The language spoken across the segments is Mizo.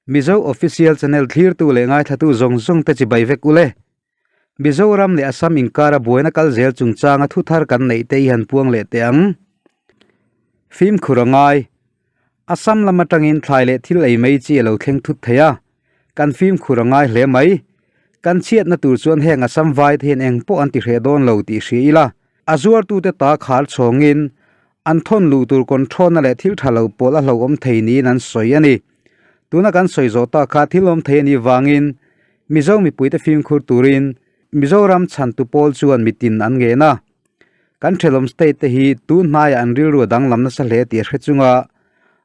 Mizo Official Channel thlirtu leh ngaithlatu zawng zawng te chibai vek ule. Mizoram leh Assam inkara buaina kal zel chungchanga thu thar kan neih te i han puang leh teh ang. Fimkhur a ngai. Assam lam atangin thlai leh thil ei mai chi a lo thleng thut thei a, kan fimkhur a ngai hle mai. Kan chhiatna tur chuan heng Assam vai te hian eng pawh an ti hreh dawn lo tih hria ila, a zuartute ta khar chhawngin an thawn luh tur control-na leh thil tha lo pawl a hlauhawm thei niin an sawi a ni. Tuna kan sawi zawh tak kha thil awm thei a nih vangin Mizo mipuite fimkhur turin Mizoram chhantu pawl chuan mitin an ngen a. Kan thelawm state te hi tun hnaiah an rilru a danglam nasa hle tih a hre chunga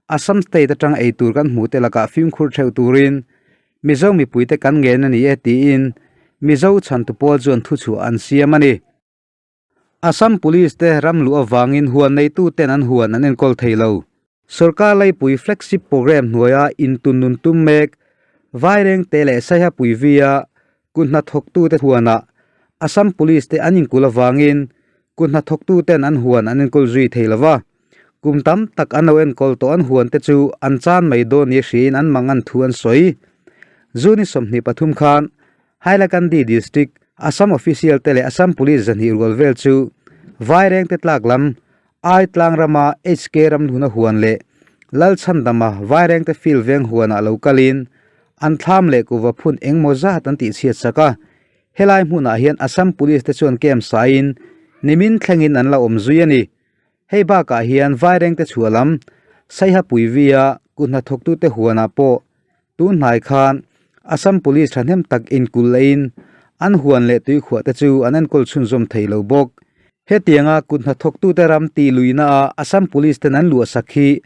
Assam state atang ei tur kan hmuh te lakah fimkhur theuh turin Mizo mipuite kan ngen a ni e tiin Mizo chhantu pawl chuan thuchhuah an siam a ni. Assam Police te ram luh avangin huan neitu ten an huan an enkawl thei lo. Sorkar laipui flagship programme hnuaia intun nun tum mek Vairengte leh Saiha Puivia kut hnathawktute huanah Assam Police te an inkul avangin kut hnathawktuten an huan an enkawl zui thei lo va. Kum tam tak an lo enkawl tawh an huan te chu an chan mai dawn ni hriin an mang an thu an sawi. June 23 khan Hailakandi District, Assam official te leh Assam Police zahnih rual vel chu Vairengte tlak lam Ai tlang rama HK Ramhluna huan leh Lalchhandama Vairengte field veng huanah lo kalin an thlam leh kuva phun engmaw zat an tihchhiat sak a. Helai hmunah hian Assam Police te chuan camp saiin nimin thlengin an la awm zui a ni. Hei bakah hian Vairengte chhuah lam Saiha Puivia kut hnathawktute huanah pawh Tun hnai khan Assam Police thahnem tak inkul leiin an huan leh tuikhuah te chu an enkawl chhunzawm thei lo bawk. Hetianga kut hnathawktute ram tih luihna a Assam Police ten an luahsak hi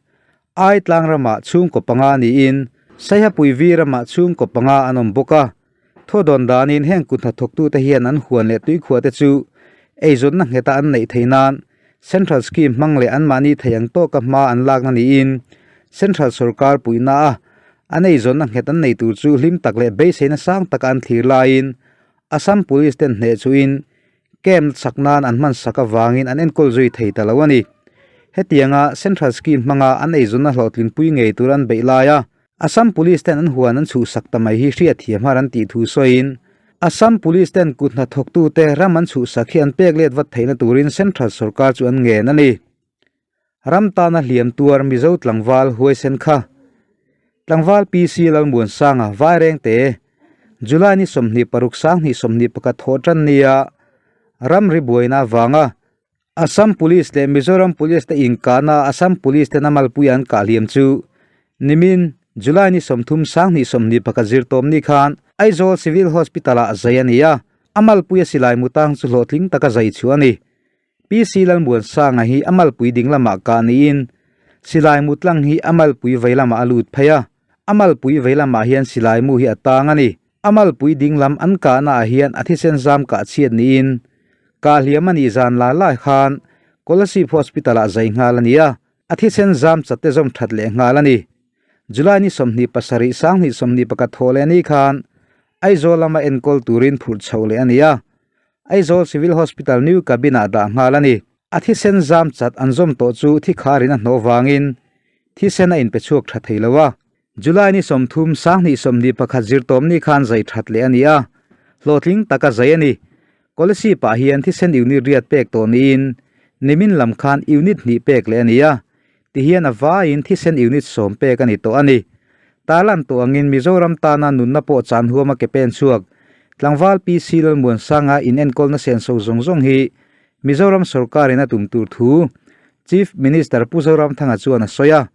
Ai tlang ramah chhungkaw panga niin Saihapui vi ramah chhungkaw panga an awm bawk a. Thawdawn danin heng kut hnathawktute hian an huan leh tuikhuah te chu eizawnna ngheta an neih theih nan Central Scheme hmang leh anmahni thei ang tawka hma an lakna niin Central sorkar puihna a an eizawnna nghet an nei tur chu hlim tak leh beiseina sang taka an thlir laiin Assam Police ten hneh chuhin camp chak nan an hman sak avangin an enkawl zui thei ta lo a ni. Hetianga Central Scheme hmanga an eizawnna hlawhtlinpui ngei tur an beih laia Assam Police ten an huan an chhuhsak ta mai hi hriatthiam har an tih thu sawiin, Assam Police ten kut hnathawktute ram an chhuhsak hi an pek let vat theihna turin Central sorkar chu an ngen a ni. Ram tana hliam tuar Mizo tlangval huaisen kha. Tlangval PC Lalmuansanga Vairengte, July ni 26 2021 thawh tan nia ramri buaina avanga Assam Police leh Mizoram Police te inkahna Assam Police ten a malpui an kah hliam chu nimin July ni 30 2021 zirtawm ni khan Aizawl Civil Hospital ah zai a ni a, a malpui a silai mutang chu hlawhtling taka zai chhuah a ni. PC Lalmuansanga hi a malpui ding lamah kah niin silai mutlang hi a malpui vei lamah a lut phei a, a malpui vei lamah hian silai mu hi a tang a ni. A malpui ding lam an kahna ah hian a thisen zam kah chhiat niin kah hliam a nih zan lai lai khan Kolasib Hospital ah zai nghal a ni a, a thisen zam chat te zawm that leh nghal a ni. July ni 27 2021 thawh leh ni khan Aizawl lama enkawl turin phurh chhoh leh a ni a, Aizawl Civil Hospital New Cabin ah dah nghal a ni. A thisen zam chat an zawm tawh chu thi kharin a hnawh vangin thisen a inpe chhuak tha thei lo a, July ni 30 2021 zirtawm ni khan zai that leh a ni a, hlawhtling taka zai a ni. Kolasib ah hian thisen unit riat pek tawh niin nimin lam khan unit hnih pek leh a ni a, tihian a vaiin thisen unit 10 pek a ni tawh a ni. Tarlan tawh angin Mizoram tana nunna pawh chan huama ke pen chhuak tlangval PC Lalmuansanga inenkawlna senso zawng zawng hi Mizoram sorkarin a tum tur thu Chief Minister Pu Zoramthanga chuan a sawi a.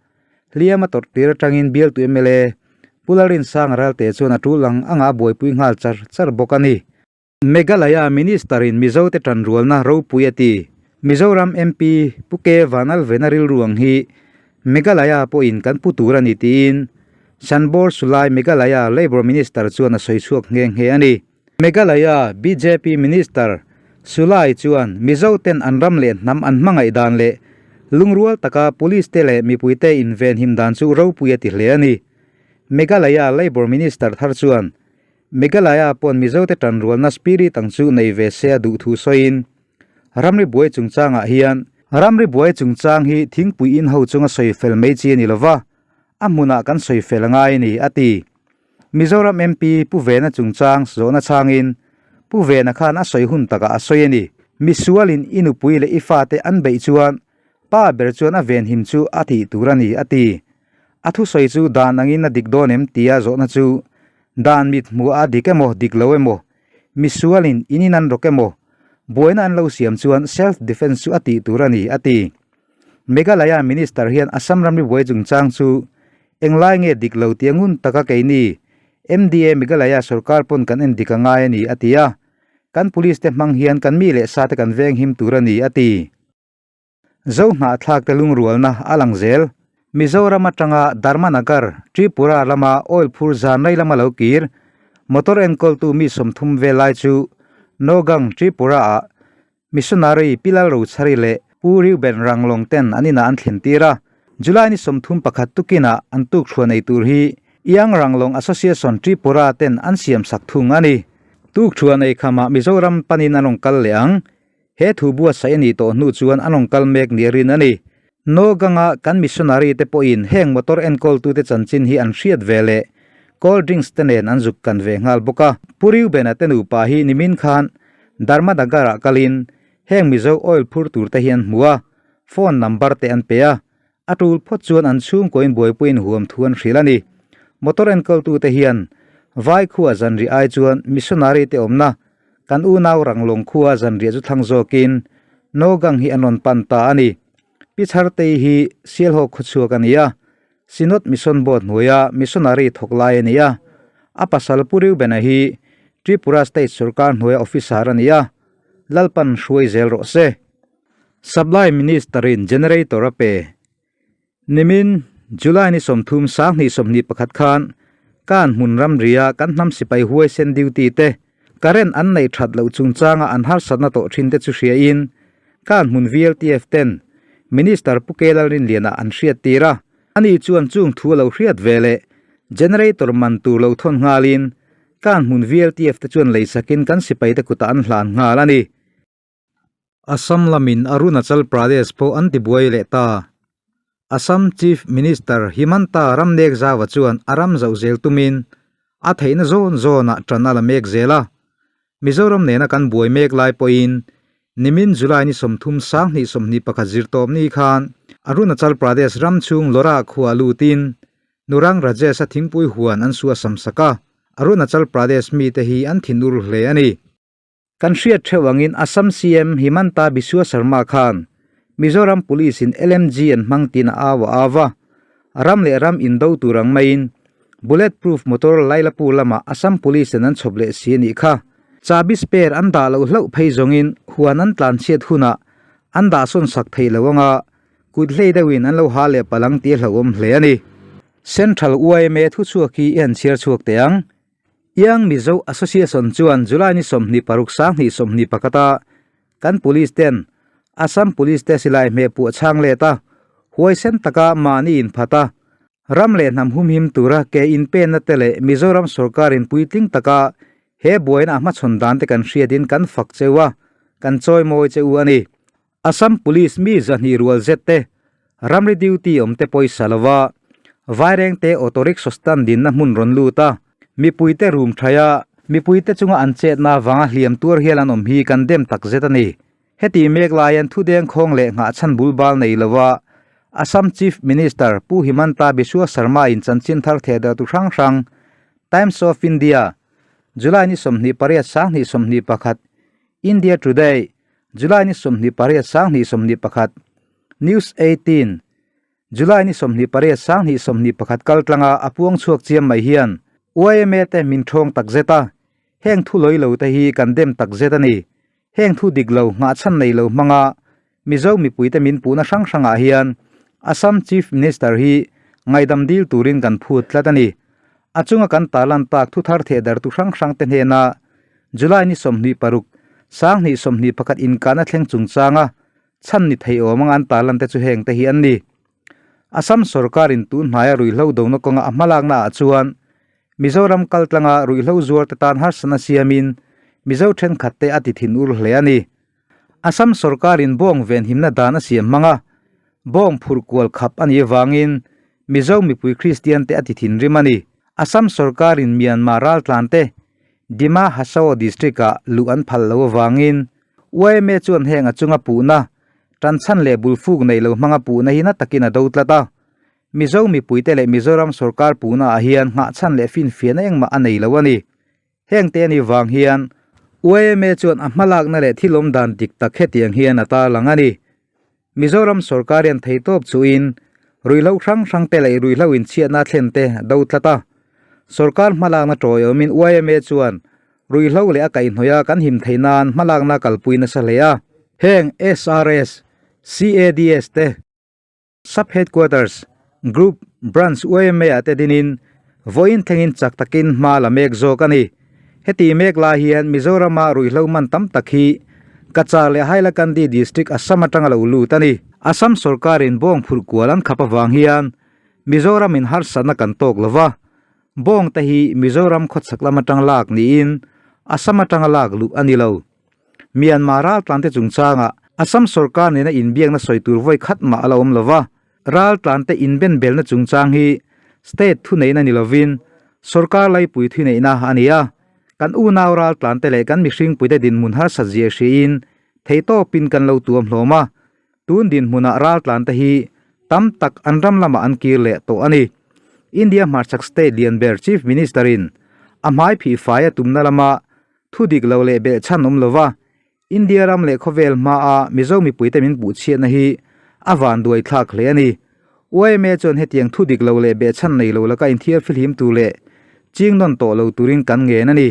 Hliam a tawrh tir atangin bialtu mla Pu Lalrinsanga Ralte chuan a tul ang anga a buaipui nghal char char bawk a ni. Meghalaya Minister in Mizote tanrualna ropui a ti. Mizoram MP Pu K Vanalvena rilru ang hi Meghalaya pawhin kan pu tur a ni tiin Sanbor Sulai Meghalaya Labour Minister chuan a sawi chhuak nghe nghe a ni. Meghalaya bjp Minister Sulai chuan Mizoten an ram leh hnam an hmangaih dan leh lungrual taka police te leh mipuite invenhim dan chu ropui a ti hle a ni. Meghalaya Labour Minister thar chuan Meghalaya pawn Mizote tanrualna spirit ang chu nei ve se a duh thu sawiin ramri buai chungchangah hian ramri buai chungchang hi thingpui in ho chunga sawi fel mai chi a ni lova. A hmunah kan sawi fel a ngai a ni, a ti. Mizoram MP Pu Vena chungchang zawhna chhangin Pu Vena khan a sawi hun takah a sawi a ni. Misualin i nupui leh i fate an beih chuan pa ber chuan a venhim chu a tih tur a ni, a ti. A thusawi chu dan angin a dik dawn em tia zawhna chu dan mit hmuh a dik emaw dik lo emaw, misualin in in an rawk emaw, buaina an lo siam chuan self defence chu a tih tur a ni, a ti. Meghalaya Minister hian Assam ramri buai chungchang chu englai nge dik lo tia ngun taka keini MDA Meghalaya sorkar pawn kan en dik a ngai a ni, a ti a. Kan police te hmang hian kan mi leh sa te kan veng him tur a ni, a ti. Zo hnahthlak te lungrualna a lang zel. Mizoram atanga Dharmanagar, Tripura lama oil phur zan rei lama lo kir, motor enkawltu mi 30 vel lai chu Nogang, Tripura-ah Missionary Pi Lalrochhari leh Pu Reuben Ranglong ten an inah an thlen tir a. July ni 31 tukinah an tukthuah nei tur hi Iang Ranglong Association Tripura ten an siam sak thung a ni. Tukthuah nei khamah Mizoram panin an rawn kal leh ang. He thu buatsaih a nih tawh hnu chuan an rawn kal mek nia rin a ni. Noganga kan missionary te pawhin heng motor enkawltute chanchin hi an hriat ve leh cold drinks te nen an zuk kan ve nghal bawk a. Pu Reuben-a te nupa hi nimin khan Dharmanagar-ah kalin heng Mizo oil phur tur te hi an hmu a, phone number te an pe a, a tul phawt chuan an chhungkawiin buaipuiin huam thu an hrilh a ni. Motor enkawltute hian Vai khua zanriah ai chuan missionary te awmna kan unau Ranglong khua zanriah chu thlang zawkin Nogang hi an rawn pan ta a ni. Pi Chhartei hi Sialhawk khawchhuak a ni a, Synod Mission Board hnuaia missionary thawk lai a ni a, a pasal Pu Reuben-a hi Tripura State sorkar hnuaia officer a ni a, Lalpan hruai zel rawh se. Supply Minister-in generator a pe. Nimin, July ni 30 2021 khan Kan hmun ramria kan hnam sipai huaisen duty te current an neih that loh chungchanga an harsatna tawh thin te chu hriain Kan hmun VLTF ten Minister Pu K Lalrinliana an hriat tir a, ani chuan chung thu a lo hriat ve leh generator man tur lo thawn nghalin Kan hmun VLTF te chuan leisakin kan sipai te kutah an hlan nghal a ni. Assam lamin Arunachal Pradesh pawh an tibuai leh ta. Assam Chief Minister Himanta Ramnek Zawa chuan a ram zauh zel tumin a theihna zawn zawnah tan a la mek zel a. Mizoram nena kan buai mek lai pawhin nimin July ni 30 2021 zirtawp ni khan Arunachal Pradesh ram chhung Lora khua lutin Nurang Rajesh-a thingpui huan an suah samsak a, Arunachal Pradesh mite hi an thinur hle a ni. Kan hriat theuh angin Assam CM Himanta Biswa Sarma khan Mizoram Police in LMG an hmang tiin a au a au a, ram leh ram indo tur ang maiin Bullet proof motor Lailapur lamah Assam Police in an chhawp leh si a nih kha. Chabi spare an dah loh hlauh phei zawngin huan an tlanchhiat hunah an dah sawn sak theih lo anga kut hlei deuhin an lo ha leh palh ang tih a hlauhawm hle a ni. Central yma thuchhuak hi i han chhiar chhuak teh ang. Iang Mizo Association chuan July ni 26 2021 a kan police ten Assam Police te silai hmeh puah chhang let a, huaisen taka mahni inphat a, ram leh hnam humhim tura ke inpenna te leh Mizoram sorkarin puitling taka he buaina a hmachhawn dan te kan hriatin kan fak cheu a, kan chawimawi che u a ni. Assam Police mi 200 rual zet te ramri duty awm te pawisa lova Vairengte auto rickshaw stand dinna hmun rawn lut a, mipuite room thaia mipuite chunga an chetna avanga hliam tuar hial an awm hi kan dem tak zet a ni. Heti mek laiin thudeng khawng leh nghahchhan bul bal nei lova Assam Chief Minister Pu Himanta Biswa Sarma in chanchin thar theh darh tu hrang hrang Times of India, July ni 28 2021, India Today, July ni 28 2021, News 18, July ni 28 2021 kal tlanga a puang chhuak chiam mai hian yma te min thawng tak zet a, heng thu lawi lo te hi kan dem tak zet a ni. Heng thu dik lo nghahchhan nei lo hmanga Mizo mipuite min puhna hrang hrangah hian Assam Chief Minister hi ngaidam dil turin kan phut tlat a ni. A chunga kan tarlan tak thu thar theh dartu hrang hrang te hnena July ni 26, 2021 inkahna thleng chungchanga chhan ni thei awm anga an tarlan te chu heng te hi an ni. Assam sorkarin tun hnaia ruihhlo dona kawnga a hmalakna ah chuan Mizoram kaltlanga ruihhlo zuar te tan harsatna siamin Mizo thenkhat te a ti thin ur hle a ni. Assam sorkarin bawng venhimna dan a siam hmang a, bawng phurh kual khap a nih avangin Mizo mipui Kristian te a ti thinrim a ni. Assam sorkarin Myanmar raltlan te Dima Hasao district-ah luh an phal lo avangin yma chuan heng a chunga puhna, tanchhan leh bulfuk nei lo hmanga puhna hi na takin a do tlat a. Mizo mipuite leh Mizoram sorkar puhna ah hian nghahchhan leh finfiahna engmah a nei lo a ni. Heng te anih vang hian yma chuan a hmalakna leh thil awm dan dik tak hetiang hian a tarlang a ni. Mizoram sorkar hian theitawp chuhin ruihhlo hrang hrang te leh ruihhlo inchhiatna thlen te a do tlat a. Sorkar hmalakna tawiawmin yma chuan ruihhlo leh a kaihhnawih a kan him theih nan hmalakna kalpui nasa hle a. Heng SRS, CADS te. Sub Headquarters, Group, Branch yma ah te dinin vawiin thlengin chak takin hma la mek zawk a ni. Heti mek lai hian Mizorama ruihhlo man tam tak hi Cachar leh Hailakandi District Assam atanga lo lut a ni. Assam sorkarin bawng phurh kual an khap avang hian Mizoramin harsatna kan tawk lo va, bawng te hi Mizoram khawchhak lam atang lak niin Assam atanga lak luh a ni lo. Myanmar raltlante chungchangah Assam sorkar nena inbiakna sawi tur vawi khat mah a la awm lo va, raltlante inbenbelna chungchang hi state thuneihna ni lovin sorkar laipui thuneihna a ni a, kan unau raltlante leh kan mihringpuite dinhmun harsat zia hriain theihtawpin kan lo tuam hlawm a, tun dinhmunah raltlante hi tam tak an ram lamah an kir leh tawh a ni. India hmarchhak state lian ber Chief Minister-in a hmai phih fai a tumna lama Thu dik lo leh beh chhan awm lova India ram leh khawvel hmaa Mizo mipuite min puh chhiatna hi a van duai thlak hle a ni. Yma chuan hetiang thu dik lo leh beh chhan nei lo laka inthiar fihlim tur leh ching nawn tawh lo turin kan ngen a ni.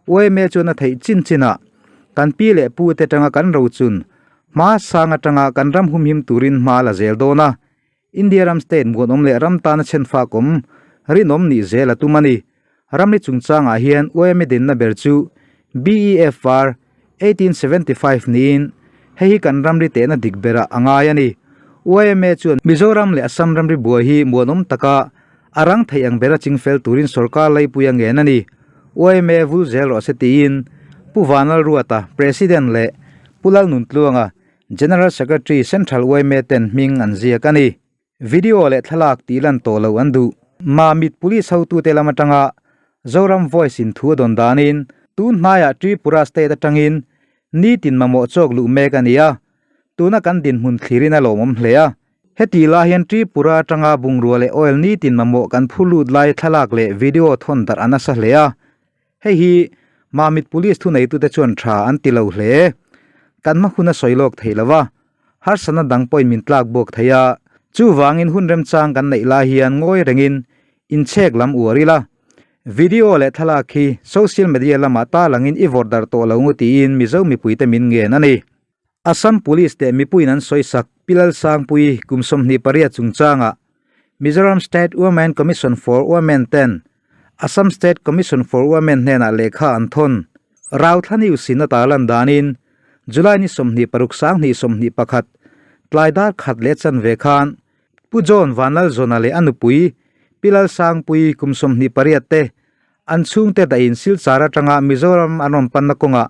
Yma chuan a theih chin chinah kan pi leh pu te atanga kan rochun hma sang atanga kan ram humhim turin hma la zel dawn a. India ram state muanawm leh ram tana chhenfak awm rinawm nih zel a tum a ni. Ramri chungchangah hian yma dinna ber chu BEFR 1875 niin hei hi kan ramri tehna dik berah a ngai a ni. Yma chuan Mizoram leh Assam ramri buai hi muanawm taka a rang theih ang bera chingfel turin sorkar laipui a ngen a ni. Yma vul zel rawh se tiin Pu Vanlalruata, President leh Pu Lalnuntluanga, General Secretary Central yma ten hming an ziak a ni. Video leh thlalak tih lan tawh loh an duh. Mamit Police hotute lam atanga Zoram Voice in thu a dawn danin tun hnaiah Tripura State atangin nitin mamawh chawk luh mek a ni a, tuna kan dinhmun thlirin a lawmawm hle a. Heti lai hian Tripura atanga bungrua leh oil nitin mamawh kan phu lut lai thlalak leh video thawn darh a nasa hle a. Hei hi Mamit Police thuneitute chuan tha an ti lo hle. Kan hma hun a sawi lawk thei lo va, harsatna dang pawhin min tlak buak thei a. Chuvangin hun remchang kan neih lai hian ngawi rengin inchhek lam uar ila. Video leh thlalak hi social media lamah talangin i vawrh darh tawh lo ngu tiin Mizo mipuite min ngen a ni. Assam Police teh mipuiin an sawisak Pi Lalsangpuii kum 28 chungchangah Mizoram State Women Commission for Women ten Assam State Commission for Women hnenah lehkha an thawn. Rauthla News in a tarlan danin July ni 26 2021 tlai dar khat leh chanve khan Pu John Vanlalzawna leh a nupui Pi Lalsangpuii kum 28 te An chhungte dahin Silchar atanga Mizoram an rawn panna kawngah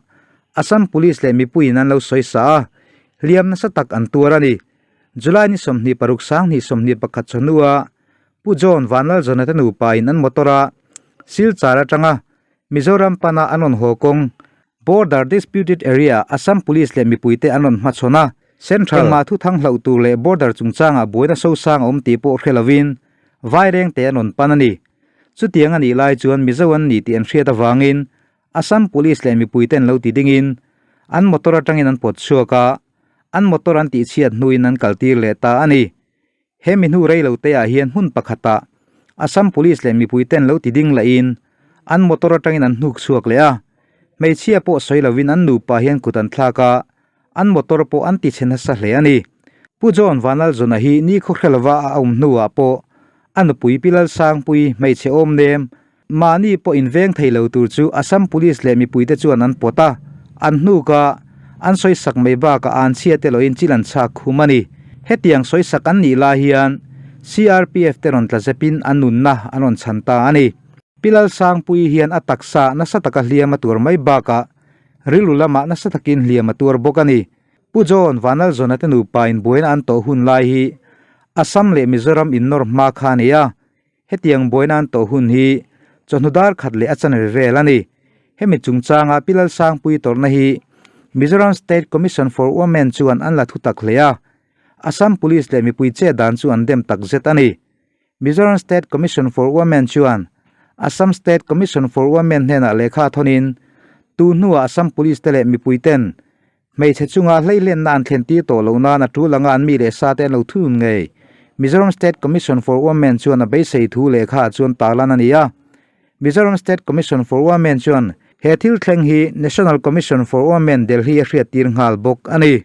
Assam Police leh mipuiin an lo sawi sa a, hliam nasa tak an tuar a ni. July ni 26 2021 chawhnua Pu John Vanlalzawna te nupain an motor-a Silchar atanga Mizoram pana an rawn haw kawng Border Disputed Area Assam Police leh mipuite an rawn hmachhawn a, Central engmah thuthang hlauh tur leh border chungchangah buaina sosang a awm tih pawh hre lovin Vairengte an rawn pan a ni. Chutiang a nih lai chuan Mizo an ni tih an hriat avangin Assam Police leh mipuite an lo ti dingin an motor atangin an pawt chhuak a, an motor an tihchhiat hnuin an kaltir leh ta a ni. He mi hnu rei lo te ah hian hmun pakhatah Assam Police leh mipuite an lo ti ding lahin an motor atangin an hnuk chhuak leh a, hmeichhia pawh sawi lovin an nupa hian kut an thlak a, an motor pawh an ti chhe nasa hle a ni. Pu John Vanlalzawna hi ni khaw hre lova a awm hnuah pawh a nupui Pi Lalsangpui hmeichhe awm nem mahni pawh inveng thei lo tur chu Assam Police leh mipuite chuan an pawt a, an hnuk a, an sawisak mai bakah an chhia te loin chil an chhak khum a ni. Hetiang sawisak an nih lai hian CRPF te rawn tla zepin an nunna an rawn chhan ta a ni. Pi Lalsangpui hian a taksa nasa taka hliam a tuar mai bakah Rilru lamah nasa takin hliam a tuar bawk a ni. Pu John Vanlalzawna te nupa in buaina an tawh hun lai hi Assam leh Mizoram innawr hma kha a ni a, hetiang buaina an tawh hun hi chawhnu dar khat leh a chanve vel a ni. Hemi chungchanga Pi Lalsangpui tawrhna hi Mizoram State Commission for Women chuan an la thu tak hle a, Assam Police leh mipui che dan chu an dem tak zet a ni. Mizoram State Commission for Women chuan Assam State Commission for Women hnenah lehkha thawnin tu hnuah Assam Police te leh mipui ten hmeichhe chunga hleihlenna an thlen tir tawh loh nan a tul anga an mi leh sa te an lo thunun ngei. Mizoram State Commission for Women chuan a beisei thu lehkha chuan tarlan a ni a. Mizoram State Commission for Women chuan he thil thleng hi National Commission for Women Delhi a hriattir nghal bawk a ni.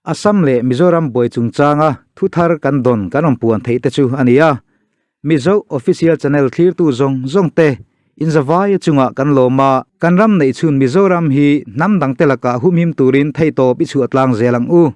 Assam leh Mizoram buai chungchanga thu thar kan dawn kan rawn puan theih te chu a ni a. Mizo Official Channel thlirtu zawng zawng te inzavaia chungah kan lawm a, kan ram neih chhun Mizoram hi hnam dangte lakah humhim turin theihtawp i chhuah tlang zel ang u.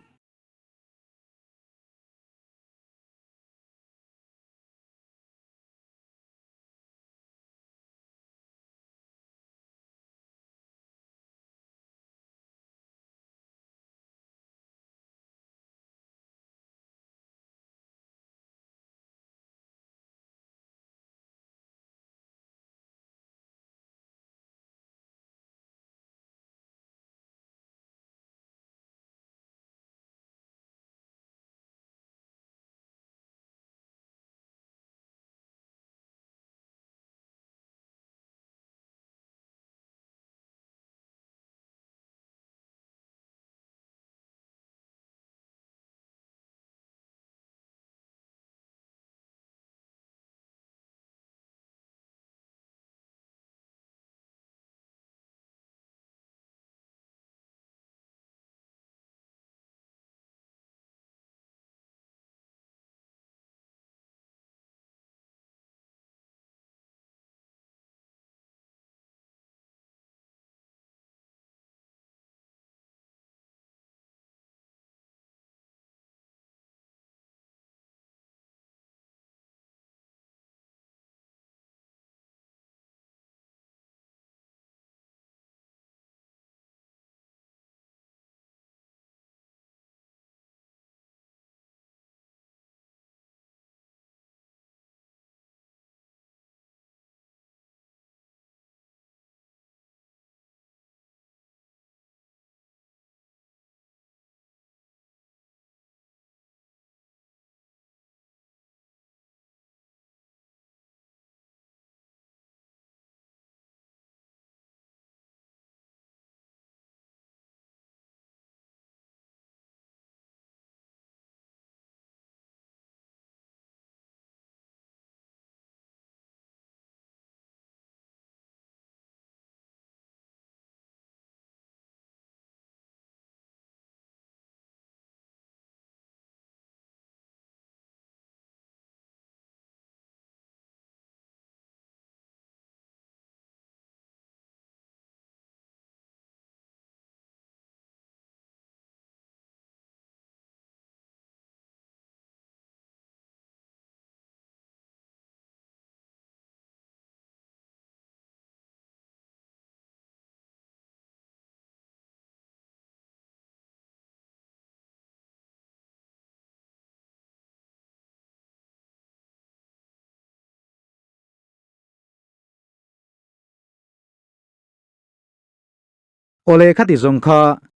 Awle khati zawng kha.